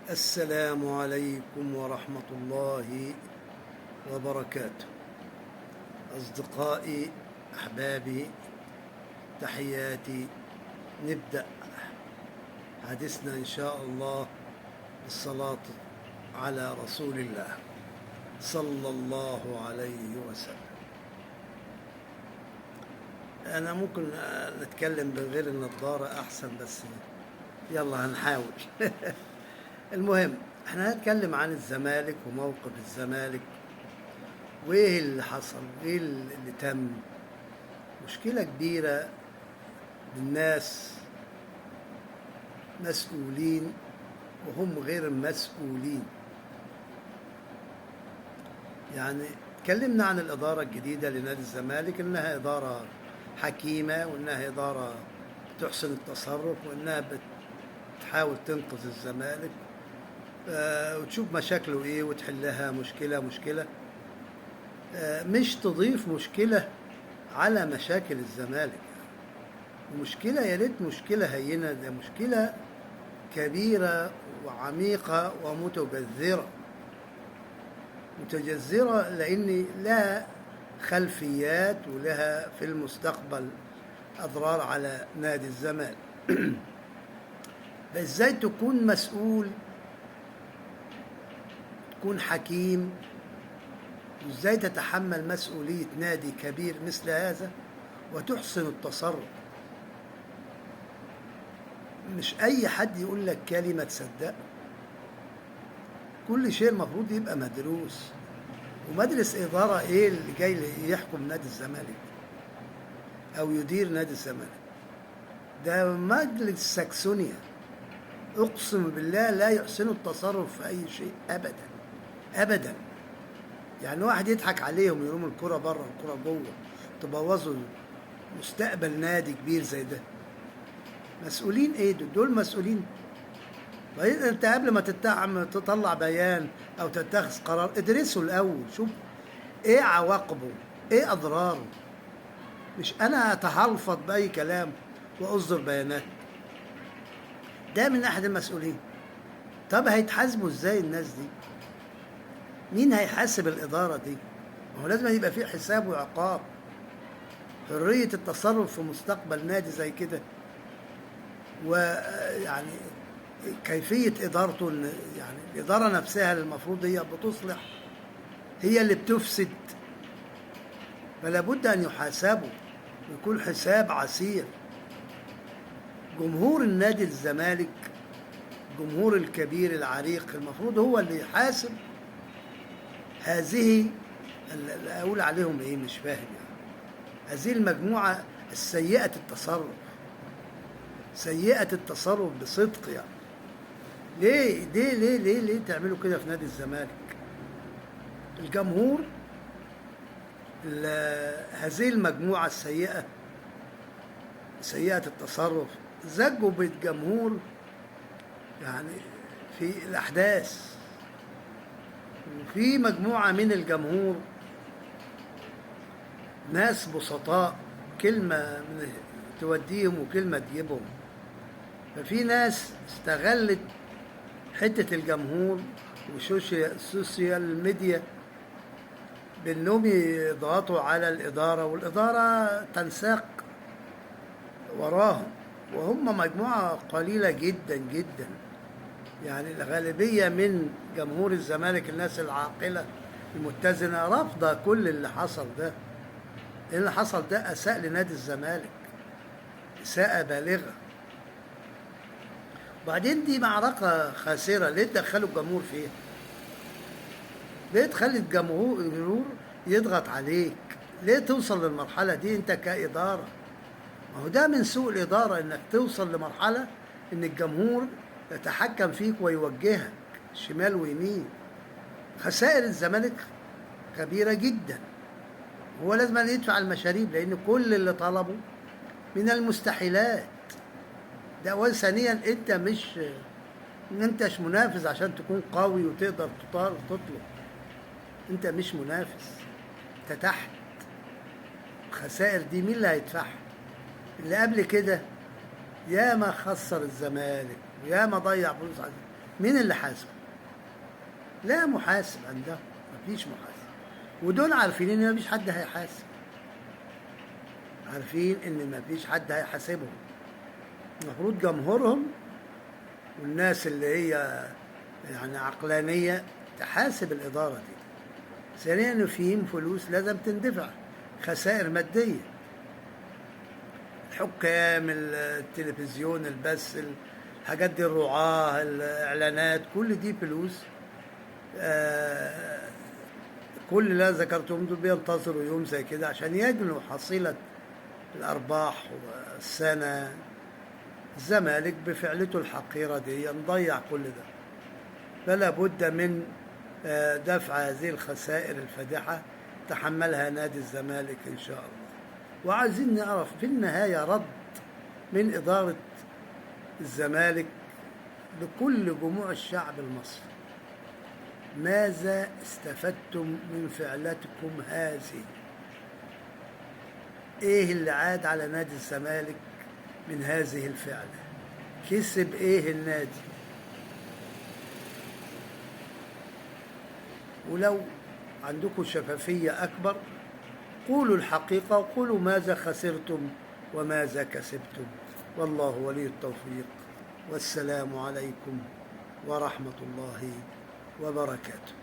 السلام عليكم ورحمة الله وبركاته. أصدقائي أحبابي، تحياتي. نبدأ حديثنا إن شاء الله بالصلاة على رسول الله صلى الله عليه وسلم. أنا ممكن نتكلم بغير النظارة أحسن، بس يلا هنحاول. المهم احنا هنتكلم عن الزمالك وموقف الزمالك، وايه اللي حصل وايه اللي تم. مشكلة كبيرة للناس مسؤولين وهم غير مسؤولين. يعني اتكلمنا عن الإدارة الجديدة لنادي الزمالك، إنها إدارة حكيمة وإنها إدارة تحسن التصرف وإنها بتحاول تنقذ الزمالك، وتشوف مشاكله إيه وتحلها مشكلة مشكلة، مش تضيف مشكلة على مشاكل الزمالك. ومشكلة يا ريت مشكلة هينة، ده مشكلة كبيرة وعميقة ومتجذرة، متجذرة لأن لها خلفيات ولها في المستقبل أضرار على نادي الزمالك. فإزاي تكون مسؤول، تكون حكيم، وإزاي تتحمل مسؤولية نادي كبير مثل هذا وتحسن التصرف؟ مش أي حد يقول لك كلمة تصدقه. كل شيء المفروض يبقى مدروس. ومدرس إدارة إيه اللي جاي يحكم نادي الزمالك أو يدير نادي الزمالك؟ ده مجلس ساكسونيا، أقسم بالله لا يحسن التصرف في أي شيء أبدا أبدا. يعني واحد يضحك عليهم يرموا الكرة بره الكرة جوه، تبوظوا مستقبل نادي كبير زي ده. مسؤولين ايه دول؟ مسؤولين. طيب انت قبل ما تطلع بيان او تتخذ قرار ادرسه الاول، شوف ايه عواقبه، ايه اضراره. مش انا اتهلفط باي كلام واصدر بيانات. ده من احد المسؤولين. طب هيتحاسبوا ازاي الناس دي؟ مين هيحاسب الادارة دي؟ ما هو لازم يبقى في حساب وعقاب. حرية التصرف في مستقبل نادي زي كده، ويعني كيفية إدارته، يعني الإدارة نفسها اللي المفروض هي بتصلح هي اللي بتفسد. فلا بد أن يحاسبوا ويكون حساب عسير. جمهور النادي الزمالك، جمهور الكبير العريق، المفروض هو اللي يحاسب هذه اللي أقول عليهم إيه مش فاهم، يعني هذه المجموعة السيئة التصرف، سيئة التصرف بصدق. يعني ليه ليه ليه ليه ليه تعملوا كده في نادي الزمالك؟ الجمهور، هذه المجموعة السيئة، سيئة التصرف، زجوا بالجمهور يعني في الأحداث. وفي مجموعة من الجمهور ناس بسطاء، كلمة توديهم وكلمة تجيبهم. ففي ناس استغلت حتة الجمهور وال social media بأنهم يضغطوا على الإدارة، والإدارة تنساق وراهم، وهم مجموعة قليلة جدا جدا. يعني الغالبية من جمهور الزمالك، الناس العاقلة المتزنة، رافضة كل اللي حصل ده. اللي حصل ده أساء لنادي الزمالك إساءة بالغة. وبعدين دي معركة خاسرة، ليه تدخلوا الجمهور فيها؟ ليه تخلي الجمهور يضغط عليك؟ ليه توصل للمرحلة دي انت كإدارة؟ ما هو ده من سوء الإدارة، انك توصل لمرحلة ان الجمهور يتحكم فيك ويوجهك شمال ويمين. خسائر الزمالك كبيرة جدا، هو لازم يدفع المشاريب لأن كل اللي طلبه من المستحيلات. ده أولا. ثانيا انت مش منافس عشان تكون قوي وتقدر تطلب. انت مش منافس، انت تحت. الخسائر دي مين اللي هيدفعها؟ اللي قبل كده يا ما خسر الزمالك ويا ما ضيع فلوس. مين اللي حاسبه؟ لا محاسب عندهم، مفيش محاسب، ودول عارفين ان مفيش حد هيحاسب، عارفين ان مفيش حد هيحاسبهم. المفروض جمهورهم والناس اللي هي يعني عقلانية تحاسب الإدارة دي. ثانيا إنه فيهم فلوس لازم تندفع، خسائر مادية، الحكام، التلفزيون، البث، الحاجات دي، الرعاة، الإعلانات، كل دي فلوس. كل اللي أنا ذكرتهم دول بينتظروا يوم زي كده عشان يجنوا حصيلة الأرباح والسنة. الزمالك بفعلته الحقيرة دي نضيع كل ده، فلا بد من دفع هذه الخسائر الفادحة تحملها نادي الزمالك إن شاء الله. وعايزين نعرف في النهاية رد من إدارة الزمالك لكل جموع الشعب المصري، ماذا استفدتم من فعلتكم هذه؟ إيه اللي عاد على نادي الزمالك من هذه الفعلة؟ كسب إيه النادي؟ ولو عندكم شفافية أكبر قولوا الحقيقة وقولوا ماذا خسرتم وماذا كسبتم. والله ولي التوفيق، والسلام عليكم ورحمة الله وبركاته.